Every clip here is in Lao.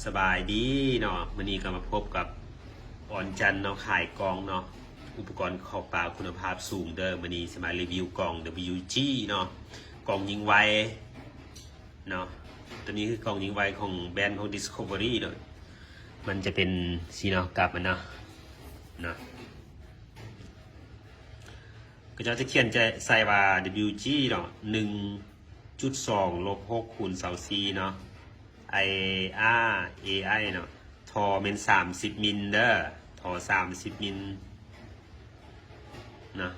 ສະບາຍດີເນາະ, ມື້ນີ້ກໍມາພົບກັບອອນຈັນເນາະ, ຂາຍກ່ອງເນາະ, ອຸປະກອນເຂົ້າປ່າຄຸນນະພາບສູງເດີ. ມື້ນີ້ຊິມາຣີວິວກ່ອງ WG ເນາະ, ກ່ອງຍິງໄວເນາະ. ຕົວນີ້ຄືກ່ອງຍິງໄວຂອງແບຣນຂອງ Discovery ເນາະ, ມັນຈະເປັນຊີ້ເນາະ, ກັບມັນເນາະ, ເນາະ. ເຂົາເຈົ້າຈະຂຽນໃສ່ວ່າ WG ເນາະ, ໜຶ່ງຈຸດສອງລົບຫົກຄູນຊາວສີ່ເນາະ, ໄອອາເອໄອເນາະ. ທໍ່ແມ່ນສາມສິບມິນເດີ, ທໍ່ສາມສິບມິນເນາະ,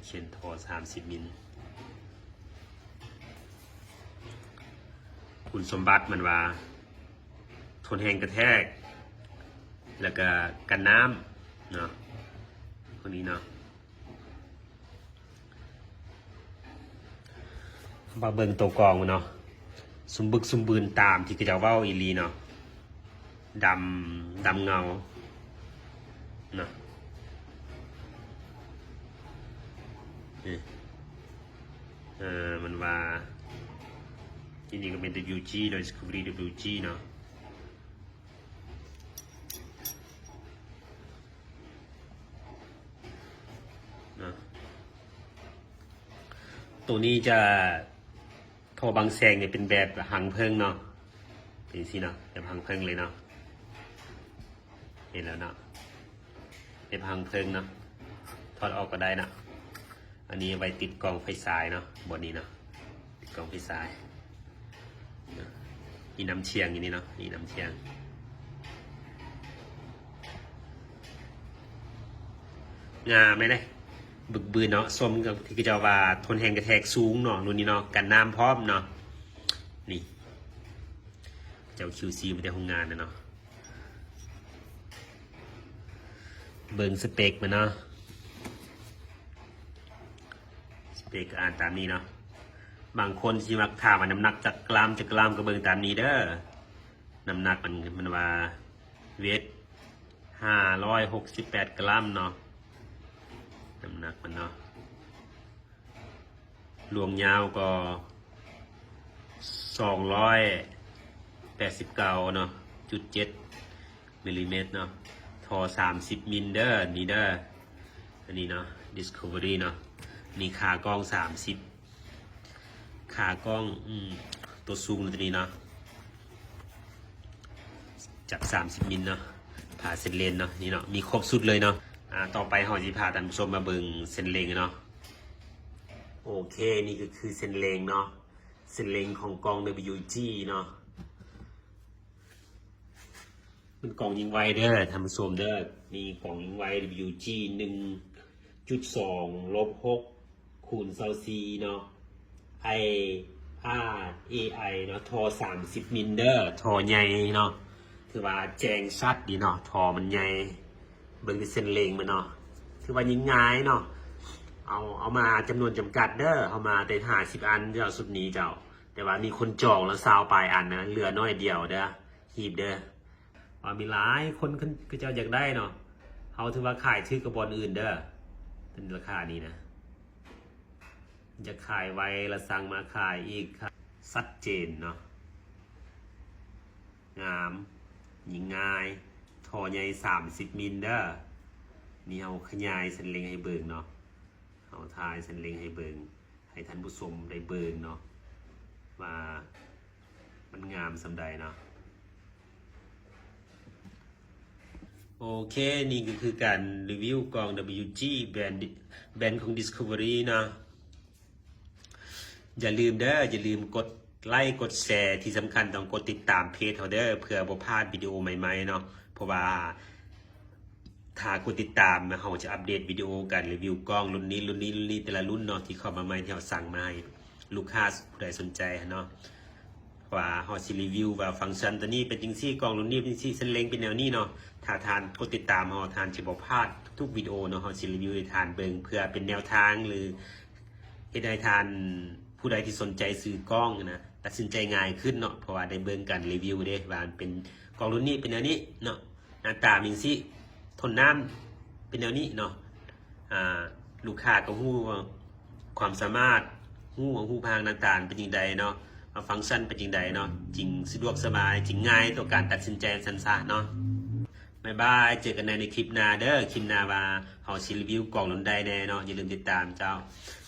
ຂຽນທໍ່ສາມສິບມິນ. ຄຸນສົມບັດມັນວ່າ ທົນແຮງກະແທກ ແລ້ວກະກັນນ້ຳເນາະ, ພວກນີ້ເນາະ. ມາເບິ່ງໂຕກ່ອງເນາະ, ສົມບຶກສົມບູນຕາມທີ່ເຂົາເຈົ້າເວົ້າອີ່ຫຼີເນາະ, ດຳ ດຳເງົາເນາະ. ນີ້ ເອີ ມັນວ່າ ທີ່ນີ້ກໍແມ່ນ WG ເນາະ, Discovery WG ເນາະ. ໂຕນີ້ຈະ ທໍ່ບັງແສງນີ້ເປັນແບບຮັງເພິງເນາະ, ເປັນຈັ່ງຊີ້ເນາະ, ແບບຮັງເພິງເລີຍເນາະ. ເຫັນແລ້ວເນາະ, ແບບຮັງເພິງເນາະ, ຖອດອອກກໍໄດ້ເນາະ. ອັນນີ້ໄວ້ຕິດກ້ອງໄຟສາຍເນາະ, ບ່ອນນີ້ເນາະ, ຕິດກ້ອງໄຟສາຍ. ມີນ້ຳທຽງຢູ່ນີ້ເນາະ, ມີນ້ຳທຽງ. ງາມເດ້, ບຶກບືນເນາະ, ສົມກັບທີ່ເຂົາເຈົ້າວ່າທົນແຮງກະແທກສູງເນາະ, ລຸ້ນນີ້ເນາະ, ກັນນ້ຳພ້ອມເນາະ. ນີ້ ເຈົ້າ QC ມາແຕ່ໂຮງງານນະເນາະ. ເບິ່ງສະເປັກມັນເນາະ, ສະເປັກກໍອ່ານຕາມນີ້ເນາະ. ບາງຄົນຊິມັກຖາມວ່ານ້ຳໜັກຈັກກຣາມ, ຈັກກຣາມ, ກໍເບິ່ງຕາມນີ້ເດີ. ນ້ຳໜັກມັນ ມັນວ່າເວດຫ້າຮ້ອຍຫົກສິບແປດກຣາມເນາະ, ນ້ຳໜັກມັນເນາະ. ລວງຍາວກໍສອງຮ້ອຍແປດສິບເກົ້າເນາະ, ຈຸດເຈັດມິລລີແມັດເນາະ. ທໍ່ສາມສິບມິນເດີ ນີ້ເດີ, ອັນນີ້ເນາະ, Discovery ເນາະ. ນີ້ຂາກ້ອງສາມສິບ, ຂາກ້ອງ ອືມ ຕົວສູງຕົວນີ້ເນາະ, ຈັບສາມສິບມິນເນາະ, ຜ່າເສັ້ນເລນເນາະ, ນີ້ເນາະ, ມີຄົບຊຸດເລີຍເນາະ. ອາ ຕໍ່ໄປເຮົາຊິພາທ່ານຜູ້ຊົມມາເບິ່ງເສັ້ນເລັງເນາະ. ໂອເຄ, ນີ້ກໍຄືເສັ້ນເລັງເນາະ, ເສັ້ນເລັງຂອງກ້ອງ WG ເນາະ. ມັນກ້ອງຍິງໄວເດີທ່ານຜູ້ຊົມເດີ, ນີ້ກ້ອງຍິງໄວ WG ໜຶ່ງຈຸດສອງລົບຫົກ ຄູນຊາວສີ່ເນາະ, ໄອອາເອໄອເນາະ, ທໍ່ສາມສິບມິນເດີ, ທໍ່ໃຫຍ່ເນາະ, ຖືວ່າແຈ້ງຊັດດີເນາະ, ທໍ່ມັນໃຫຍ່. ເບິ່ງທີ່ເສັ້ນເລັງມັນເນາະ, ຖືວ່າຍິງງ່າຍເນາະ, ເອົາ ເອົາມາຈຳນວນຈຳກັດເດີ, ເຮົາມາແຕ່ຫ້າສິບອັນເຈົ້າ, ຊຸດນີ້ເຈົ້າ, ແຕ່ວ່າມີຄົນຈອງແລ້ວຊາວປາຍອັນນະ, ເຫຼືອໜ້ອຍດຽວເດີ, ຮີບເດີ. ວ່າມີຫຼາຍຄົນ ເຂົາເຈົ້າຢາກໄດ້ເນາະ, ເຮົາຖືວ່າຂາຍຖືກກວ່າບ່ອນອື່ນເດີ, ເປັນລາຄານີ້ນະ. ຢາກຂາຍໄວລະສັ່ງມາຂາຍອີກ, ຊັດເຈນເນາະ, ງາມ, ຍິງງ່າຍ, ທໍ່ໃຫຍ່ສາມສິບມິນເດີ. ນີ້ເຮົາຂະຫຍາຍເສັ້ນເລັງໃຫ້ເບິ່ງເນາະ, ເຮົາຖ່າຍເສັ້ນເລັງໃຫ້ເບິ່ງ, ໃຫ້ທ່ານຜູ້ຊົມໄດ້ເບິ່ງເນາະ ວ່າມັນງາມສ່ຳໃດເນາະ. ໂອເຄ, ນີ້ກໍຄືການຣີວິວກ້ອງ WG ແບຣນ ແບຣນຂອງ Discovery ເນາະ. ຢ່າລືມເດີ, ຢ່າລືມກົດໄລກ໌ ກົດແຊ, ທີ່ສຳຄັນຕ້ອງກົດຕິດຕາມເພຈເຮົາເດີ ເພື່ອບໍ່ພາດວິດີໂອໃໝ່ໆເນາະ. ເພາະວ່າຖ້າກົດຕິດຕາມ ເຮົາຈະອັບເດດວິດີໂອການຣີວິວກ້ອງລຸ້ນນີ້ ລຸ້ນນີ້ ລຸ້ນນີ້ ແຕ່ລະລຸ້ນເນາະ ທີ່ເຂົ້າມາໃໝ່ ທີ່ເຮົາສັ່ງມາໃຫ້ລູກຄ້າຜູ້ໃດສົນໃຈຫັ້ນເນາະ. ວ່າເຮົາຊິຣີວິວວ່າຟັງຊັນຕົວນີ້ເປັນຈັ່ງຊີ້, ກ້ອງລຸ້ນນີ້ເປັນຈັ່ງຊີ້, ເສັ້ນເລັງເປັນແນວນີ້ເນາະ. ຖ້າທ່ານກົດຕິດຕາມເຮົາ, ທ່ານຈະບໍ່ພາດທຸກໆວິດີໂອເນາະ. ເຮົາຊິຣີວິວໃຫ້ທ່ານເບິ່ງ ເພື່ອເປັນແນວທາງ ຫຼື ເຮັດໃຫ້ທ່ານຜູ້ໃດທີ່ສົນໃຈຊື້ກ້ອງນະ ຕັດສິນໃຈງ່າຍຂຶ້ນເນາະ, ເພາະວ່າໄດ້ເບິ່ງການຣີວິວເດ້ ວ່າມັນເປັນ ກ້ອງລຸ້ນນີ້ເປັນແນວນີ້ເນາະ, ໜ້າຕາເປັນຈັ່ງຊີ້, ທົນນ້ຳເປັນແນວນີ້ເນາະ. ອ່າ ລູກຄ້າກໍຮູ້ວ່າຄວາມສາມາດ, ຮູ້ວ່າຮູບຮ່າງໜ້າຕາເປັນຈັ່ງໃດເນາະ, ວ່າຟັງຊັນເປັນຈັ່ງໃດເນາະ ຈຶ່ງສະດວກສະບາຍ ຈຶ່ງງ່າຍຕໍ່ການຕັດສິນໃຈ ວ່າຊັ້ນຊະເນາະ. ບາຍບາຍ ເຈີກັນໃໝ່ໃນຄລິບໜ້າເດີ ຄລິບໜ້າວ່າເຮົາຊິຣີວິວກ້ອງລຸ້ນໃດແດ່ເນາະ ຢ່າລືມຕິດຕາມເຈົ້າ.